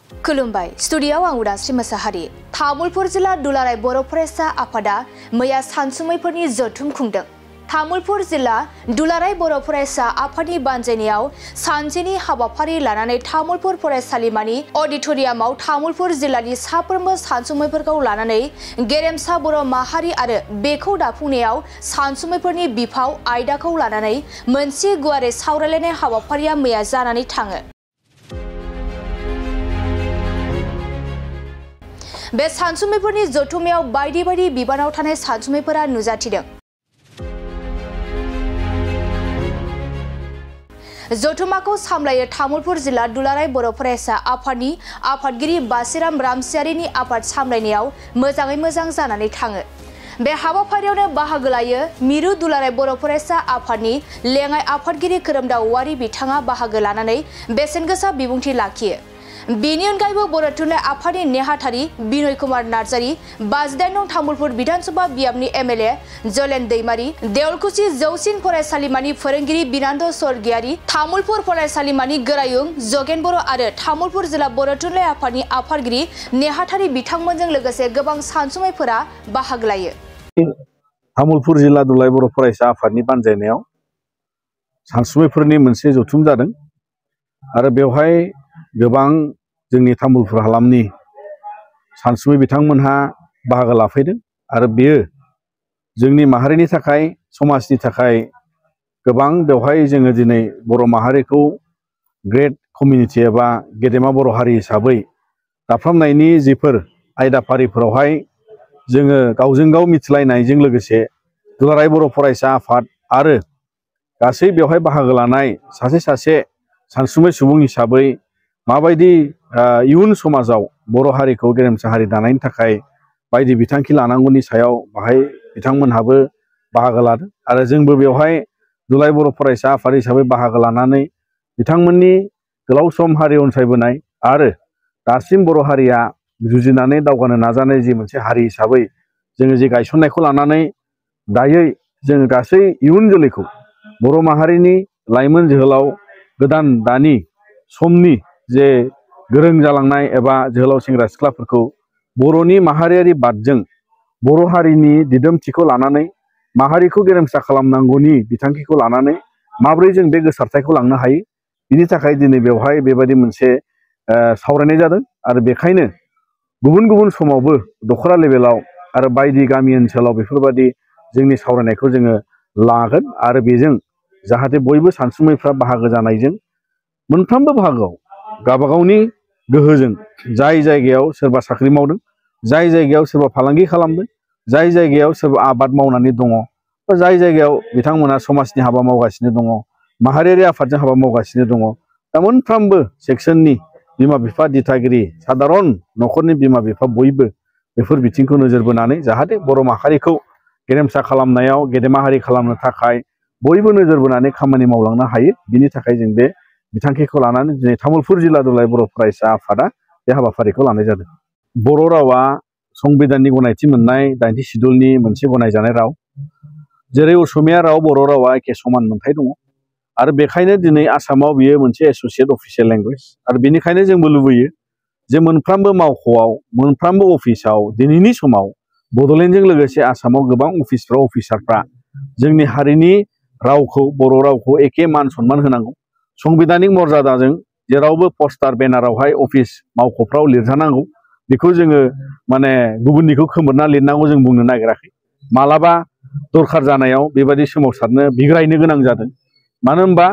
खुलुमबाय स्टुडियोआव आं उदांस्रि मोसाहारि तामुलपुर जिल्ला दुलाराय बर' फरायसा आफादा मैया सानसुमैफोरनि जथुम खुंदों। तामुलपुर जिल्ला दुलाराय बर' फरायसा आफादनि बानजायनायाव सानसेनि हाबाफारि लानानै तामुलपुर फरायसालिमानि अडिटोरियामाव तामुलपुर जिल्लानि साफ्रोमबो सानसुमैफोरखौ लानानै गेरेमसा बर' माहारि आरो बेखौ दाफुंनायाव सानसुमैफोरनि बिफाव आयदाखौ लानानै मोनसे गुवारै सावरायलायनाय हाबाफारिया मैया जानानै थाङो। बे सानसुमैफोरनि जथुमायाव बायदि बायदि बिबानाव थानाय सानसुमैफोरा नुजाथिदों। जथुमाखौ सामलायो तामुलपुर जिल्ला दुलाराय बर' फरायसा आफादनि आफादगिरि बासिराम रामसियारिनि आफाद सामलायनायाव मोजाङै मोजां जानानै थाङो। बे हाबाफारियावनो बाहागो लायो मिरु दुलाराय बर' फरायसा आफादनि लेङाइ आफादगिरि खोरोमदाव औवारि बिथाङा बाहागो लानानै बेसेनगोसा बिबुंथि लाखियो। बेनि अनगायैबो बर' थुनलाइ आफादनि नेहाथारि बिनय कुमार नार्जारी, 52 नं तामुलपुर विधानसभा बियाबनि एमएलए जलेन दैमारी, देवलकुसि जौसिन फरायसालिमानि फोरोंगिरि बिनान्द स्वर्गियारी, तामुलपुर फरायसालिमानि गोरायुं जगेन बर' आरो तामुलपुर जिल्ला बर' थुनलाइ आफादनि आफादगिरि नेहाथारि बिथांमोनजों लोगोसे गोबां सानसुमैफोरा बाहागो लायो। तामुलपुर जिल्ला दुलाराय बर' फरायसा आफादनि बानजायनायाव सानसुमैफोरनि मोनसे जथुम जादों आरो बेवहाय गोबां जोंनि तामुलपुर हालामनि सानसुमै बिथांमोनहा बाहागो लाफैदों आरो बेयो जोंनि माहारिनि थाखाय समाजनि थाखाय गोबां बेवहाय जोङो दिनै बर' माहारिखौ ग्रेट कमिउनिटि एबा गेदेमा बर' हारि हिसाबै दाफामनायनि जिफोर आयदाफारिफोरावहाय जोङो गावजों गाव मिथिलायनायजों लोगोसे दुलाराय बर' फरायसा आफाद आरो गासै बेवहाय बाहागो लानाय सासे सासे सानसुमै सुबुं हिसाबै माबायदि इयुन समाजाव बर' हारिखौ गेरेमसा हारि दानायनि थाखाय बायदि बिथांखि लानांगौनि सायाव बाहाय बिथांमोनहाबो बाहागो लादों आरो जोंबो बेवहाय दुलाराय बर' फरायसा आफाद हिसाबै बाहागो लानानै बिथांमोननि गोलाव सम हारि अनसायबोनाय आरो दासिम बर' हारिया जुजिनानै दावगानो नाजानाय जि मोनसे हारि हिसाबै जोङो जे गायसननायखौ लानानै दायै जोङो गासै इयुन जोलैखौ बर' माहारिनि लाइमोन जोहोलाव गोदान दानि समनि जे गोरों जालांनाय एबा जोहोलाव सेंग्रा सिख्लाफोरखौ बर'नि माहारियारि बादजों बर' हारिनि दिदोमथिखौ लानानै माहारिखौ गेरेमसा खालामनांगौनि बिथांखिखौ लानानै माबोरै जों बे गोसारथायखौ लांनो हायो बिनि थाखाय दिनै बेवहाय बेबायदि मोनसे सावरायनाय जादों आरो बेखायनो गुबुन गुबुन समावबो दखरा लेभेलाव आरो बायदि गामि ओनसोलाव बेफोरबायदि जोंनि सावरायनायखौ जोङो लागोन आरो बेजों जाहाथे बयबो सानसुमैफ्रा बाहागो जानायजों मोनफ्रोमबो बाहागोआव गावबागावनि गोहोजों जाय जायगायाव सोरबा साख्रि मावदों, जाय जायगायाव सोरबा फालांगि खालामदों, जाय जायगायाव सोरबा आबाद मावनानै दङ, जाय जायगायाव बिथांमोना समाजनि हाबा मावगासिनो दङ, माहारियारि आफादजों हाबा मावगासिनो दङ, दा मोनफ्रोमबो सेक्सननि बिमा बिफा दिथागिरि सादारन न'खरनि बिमा बिफा बयबो बेफोर बिथिंखौ नोजोर बोनानै जाहाथे बर' माहारिखौ गेरेमसा खालामनायाव गेदेमा हारि खालामनो थाखाय बयबो नोजोर बोनानै खामानि मावलांनो हायो बिनि थाखाय जों बे बिथांखिखौ लानानै दिनै तामुलपुर जिल्ला दुलाराय बर' फरायसा आफादा बे हाबाफारिखौ लानाय जादों। बर' रावा संबिधाननि गनायथि मोननाय 80 सिडुलनि मोनसे गनायजानाय राव, जेरै असमिया राव बर' रावा एखे समान मोनथाय दङ आरो बेखायनो दिनै आसामाव बियो मोनसे एस'सियेट अफिसियेल लेंगुवेज आरो बेनिखायनो जोंबो लुबैयो जे मोनफ्रोमबो मावख'आव मोनफ्रोमबो अफिसाव दिनैनि समाव बड'लेण्डजों लोगोसे आसामाव गोबां अफिसारफ्रा जोंनि हारिनि रावखौ बर' रावखौ एखे मान सनमान होनांगौ। संबिधानिक मर्यादाजों जेरावबो पस्टार बेनारावहाय अफिस मावख'फ्राव लिरजानांगौ बेखौ जोङो माने गुबुननिखौ खोमोरना लिरनांगौ जों बुंनो नागिराखै। मालाबा दरखार जानायाव बेबायदि सोमावसारनो बिग्रायनो गोनां जादों। मानो होनबा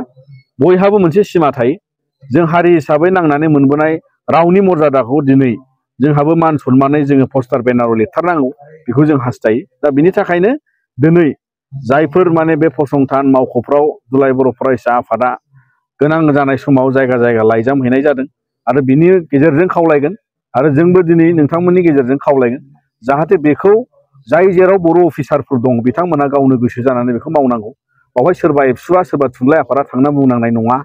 बयहाबो मोनसे सिमा थायो। जों हारि हिसाबै नांनानै मोनबोनाय रावनि मर्यादाखौ दिनै जोंहाबो मान सनमानै जोङो पस्टार बेनाराव लिरथारनांगौ बेखौ जों हास्थायो। दा बिनि थाखायनो दिनै जायफोर माने बे फसंथान मावख'फ्राव दुलाराय बर' फरायसा आफादा गोनां जानाय समाव जायगा जायगा लाइजाम हैनाय जादों आरो बिनि गेजेरजों खावलायगोन आरो जोंबो दिनै नोंथांमोननि गेजेरजों खावलायगोन जाहाथे बेखौ जाय जेराव बर' अफिसारफोर दं बिथांमोना गावनो गोसो जानानै बेखौ मावनांगौ। बावहाय सोरबा एबसुआ सोरबा थुनलाइ आफादा थांना बुंनांनाय नङा।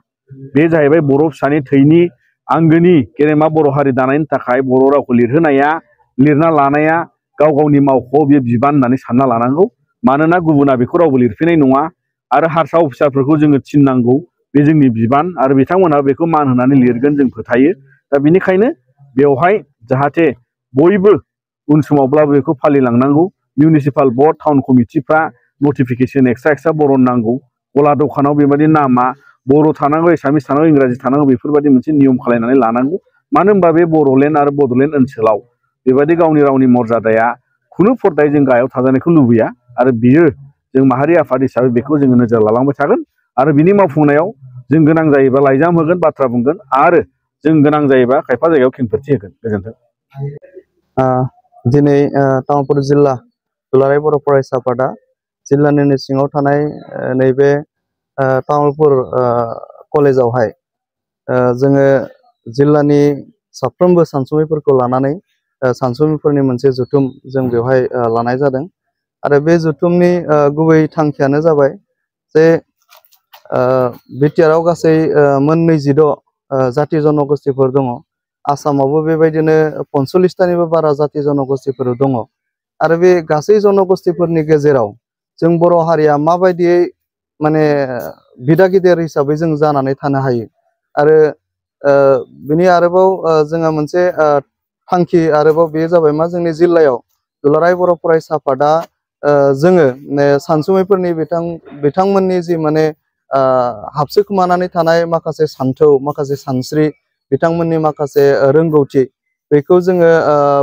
बे जाहैबाय बर' फिसानि थैनि आंगोनि गेदेमा बर' हारि दानायनि थाखाय बर' रावखौ लिरना लानाया गाव गावनि मावख'आव बे बिबान होननानै सानना लानांगौ। मानोना गुबुना बेखौ रावबो लिरफैनाय नङा आरो हारसा अफिसारफोरखौ जोङो थिननांगौ बे जोंनि बिबान आरो बिथांमोनहा बेखौ मान होनानै लिरगोन जों फोथायो। दा बिनिखायनो बेवहाय जाहाथे बयबो उन समावब्लाबो बेखौ फालिलांनांगौ। मिउनिसिपाल बर्ड टाउन कमिटिफ्रा नटिफिकेसन एक्सट्रा बरननांगौ। गला दखानाव बेबायदि नामा बर' थानांगौ, एसामिस थानांगौ, इंराजि थानांगौ, बेफोरबायदि मोनसे नियम खालायनानै लानांगौ। मानो होनबा बे बड'लेण्ड आरो बड'लेण्ड ओनसोलाव बेबायदि गावनि रावनि मर्यादाया खुनु फर्दायै जों गाहायाव थाजानायखौ लुबैया आरो बियो जों माहारि आफाद हिसाबै बेखौ जोङो नोजोर लालांबाय थागोन आरो बिनि मावफुंनायाव जों गोनां जायोबा लाइजाम होगोन, बाथ्रा बुंगोन आरो जों गोनां जायोबा खायफा जायगायाव खेंफोरथि होगोन। गोजोन्थों। दिनै तामुलपुर जिल्ला दुलाराय बर' फरायसा आफादा जिल्लानिनो सिङाव थानाय नैबे तामुलपुर कलेजावहाय जोङो जिल्लानि साफ्रोमबो सानसुमैफोरखौ लानानै सानसुमैफोरनि मोनसे जथुम जों बेवहाय लानाय जादों आरो बे जथुमनि गुबै थांखियानो जाबाय जे बिटिआरआव गासै मोन 26 जाति जनगोष्ठीफोर दङ। आसामावबो बेबायदिनो 45टानिबो बारा जाति जनगोष्ठीफोर दङ आरो बे गासै जनगोष्ठीफोरनि गेजेराव जों बर' हारिया माबायदियै माने बिदा गिदिर हिसाबै जों जानानै थानो हायो आरो बिनि आरोबाव जोंहा मोनसे थांखि आरोबाव बेयो जाबाय मा जोंनि जिल्लायाव दुलाराय बर' फरायसा आफादा जोङो सानसुमैफोरनि बिथांमोननि जि माने हाबसोखोमानानै थानाय माखासे सान्थौ, माखासे सानस्रि, बिथांमोननि माखासे रोंगौथि बेखौ जोङो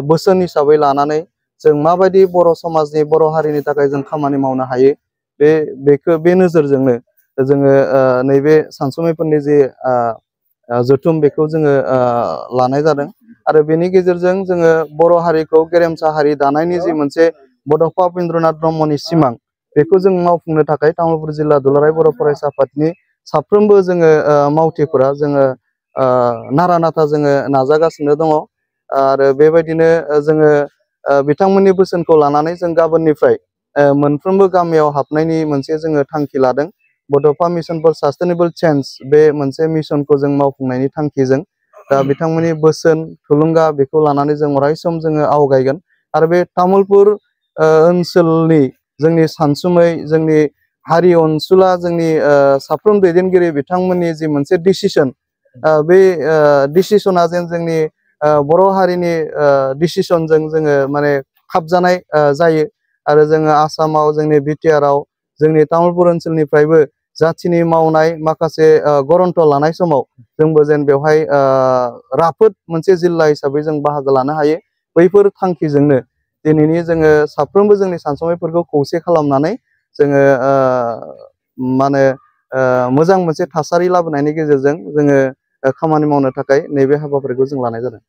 बोसोन हिसाबै लानानै जों माबायदि बर' समाजनि बर' हारिनि थाखाय जों खामानि मावनो हायो बे नोजोरजोंनो जोङो नैबे सानसुमैफोरनि जे जथुम बेखौ जोङो लानाय जादों आरो बेनि गेजेरजों जोङो बर' हारिखौ गेरेमसा हारि दानायनि जि मोनसे बड'फा उपेन्द्रनाथ ब्रह्मनि सिमां बेखौ जों मावफुंनो थाखाय तामुलपुर जिल्ला दुलाराय बर' फरायसा आफादनि साफ्रोमबो जोङो मावथिफोरा जोङो नारा नाथा जोङो नाजागासिनो दङ आरो बेबायदिनो जोङो बिथांमोननि बोसोनखौ लानानै जों गाबोननिफ्राय मोनफ्रोमबो गामियाव हाबनायनि मोनसे जोङो थांखि लादों। बड'फा मिशन फर सास्टेनेबल चेन्ज बे मोनसे मिशनखौ जों मावफुंनायनि थांखिजों दा बिथांमोननि बोसोन थुलुंगा बेखौ लानानै जों अरायसम जोङो आवगायगोन आरो बे तामुलपुर ओनसोलनि जोंनि सानसुमै, जोंनि हारि अनसुला, जोंनि साफ्रोम दैदेनगिरि बिथांमोननि जि मोनसे डिसिसन बे डिसिसना जेन जोंनि बर' हारिनि डिसिसनजों जोङो माने खाबजानाय जायो आरो जोङो आसामाव जोंनि बिटिआरआव जोंनि तामुलपुर ओनसोलनिफ्रायबो जाथिनि मावनाय माखासे गरन्थ लानाय समाव जोंबो जेन बेवहाय राफोद मोनसे जिल्ला हिसाबै जों बाहागो लानो हायो। बैफोर थांखिजोंनो दिनैनि जोङो साफ्रोमबो जोंनि सानसुमैफोरखौ खौसे खालामनानै जोङो मा होनो मोजां मोनसे थासारि लाबोनायनि गेजेरजों जोङो खामानि मावनो थाखाय नैबे हाबाफारिखौ जों लानाय जादों।